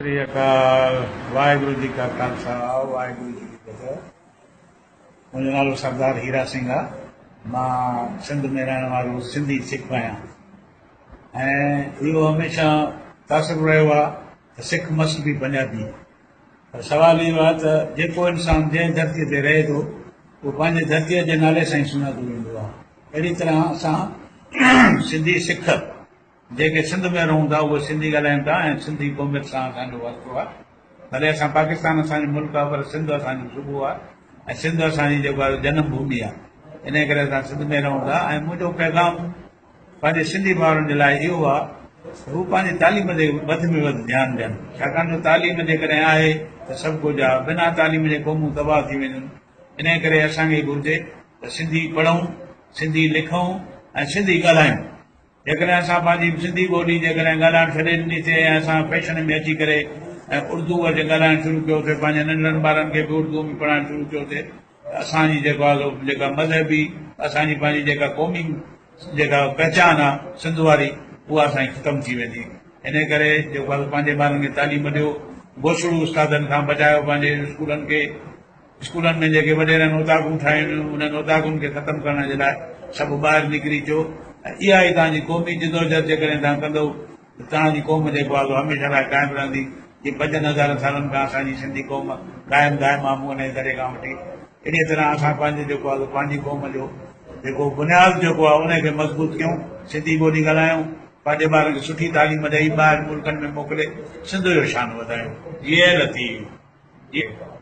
سري اڪال، واهگرو جي ڪا خالصا، واهگرو جي ڪي فتح. منهنجو نالو سردار هيرا سنگهه آ. مان سنڌ ۾ رهڻ وارو سنڌي سک آهيان ۽ اهو هميشه تاثر رهيو آ ته سک مست بي پنجابي. پر سوال اهو آ ته جيڪو انسان جنهن ڌرتيء تي رهي ٿو اهو پنهنجي ڌرتيء جي نالي سان ئي سڃاتو ويندو آ. اهڙي طرح اسان سنڌي سک جيڪي سنڌ ۾ رهون ٿا اهي سنڌي ڳالهايون ٿا ۽ سنڌي قوميت سان اسان جو واسطو آهي. ڀلي اسان پاڪستان اسان جو ملڪ آهي پر سنڌ اسان جو صوبو آهي ۽ سنڌ اسان جي جيڪو آهي جنم ڀومي آهي. انهيء ڪري اسان سنڌ ۾ رهون ٿا ۽ منهنجو پيغام پنهنجي سنڌي ڀائرن جي لاء اهو آهي ته هو پنهنجي تعليم تي وڌ ۾ وڌ ڌيان ڏين ڇاڪاڻ جو تعليم جيڪڏهن آهي ته سڀ ڪجهه آهي. بنا تعليم جي قومون تباهه ٿي وينديون. انهيء ڪري اسان کي گهرجي ته سنڌي پڙهون، سنڌي لکون ۽ سنڌي ڳالهايون. جيڪڏهن اسان پنهنجي سنڌي ٻولي جيڪڏهن ڳالهائڻ ڇڏي ڏني ٿي ۽ اسان فيشن ۾ اچي ڪري ۽ اردو اچي ڳالهائڻ شروع ڪيو ٿي پنهنجي ننڍڙن ٻارن کي به اردو ۾ پڙهائڻ شروع ڪيو ٿي ته اسان جي جيڪو آهي سو جيڪا مذهبي اسان جي پنهنجي جيڪا قومي جيڪا پهچان آهي سنڌ واري اها اسان جي ختم ٿي ويندي انهي ڪري جيڪو آهي سو پنهنجي ٻارن کي تعليم ڏيو گوسڙو استادن کان بچايو پنهنجي اسڪولن کي اسڪولن ۾ جيڪي وڏيرن اوطاقون ٺاهيون هيون انهن اوطاقن کي ختم ڪرڻ جي لاء سڀ ٻاهر نڪري اچو ۽ اها ئي توهان جي قومي جدوجهد جيڪڏهن توهان ڪندؤ ته توهان جي قوم جيڪو آهي سو هميشه لاء قائم رهندي جيئن پنجن هزارن سالن کان اسان جي سنڌي قوم قائم دائم آهي موهن جي دڙي کان وٺي اهڙيء طرح اسان پنهنجو جيڪو آهي سو پنهنجي قوم جو جيڪو بنياد جيڪو آهي ان کي مضبوط ڪيون سنڌي ٻولي ڳالهايون پنهنجي ٻارن کي سٺي تعليم ڏئي ٻاهر ملڪن ۾ موڪلي سنڌ جو شان وڌايون. جيئي لطيف. جيئي.